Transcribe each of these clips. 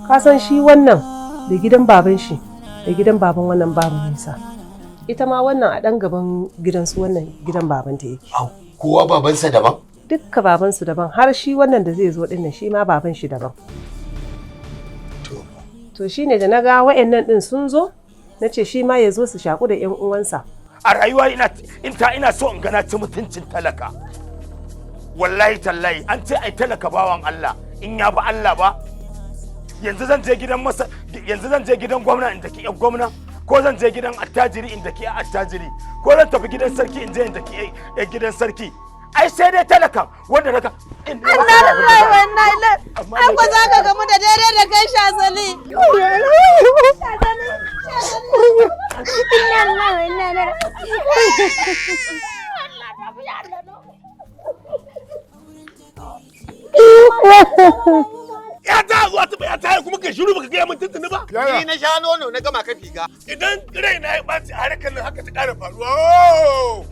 Ka san shi wannan da gidan baban shi da gidan baban wannan babu nisa. Ita ma wannan a ɗan gaban gidansu wannan gidan babanta yake. Au, kowa babansa daban? Dukka babansu daban, har shi wannan da zai zo ɗin nan shi ma baban shi daban. To. To shine da na ga wa'annan ɗin sun zo, na ce shi ma ya zo su shaƙu da 'yan uwansa. A rayuwa ina in ta ina so in ga na ci mutuncin talaka. Wallahi tallahi, an ce ai talaka bawan Allah in ya bi Allah ba. Yanzu zan je gidan masa, yanzu zan je gidan gwamna in daki yan gwamna, ko zan je gidan attajiri in daki attajiri, ko zan tafi gidan sarki in je in daki yan gidan sarki? Ai sai dai talaka wanda naka. Inna lillahi wa inna ilaihi. Ai ko za ka gamu da daidai da kai, Shazali. Shazali, Shazali. Inna lillahi wa inna ilaihi. Ya ta zuwa ta ya ta kuma kai shiru baka gaya min tuntuni ba. Ni na sha nono na gama ka figa. Idan rai na ya ɓaci a harkar nan haka ta ƙara faruwa.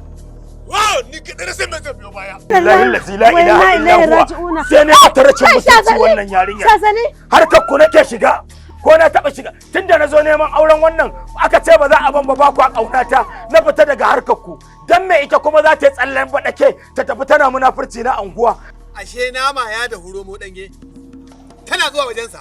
Wow, ni kaɗai na san me zai biyo baya. Billahi lazi la ilaha illa huwa. Sai ne ta rashin mutunci wannan yarinya. Shazali. Harkar ku nake shiga. Ko na taɓa shiga tunda na zo neman auren wannan aka ce ba za a ban ba, ba ku a ƙaunata, na fita daga harkar ku. Dan me ita kuma za ta yi tsallen baɗake ta tafi tana munafurci na anguwa? Ashe nama ya da huro mo danye. Tana zuwa wajensa.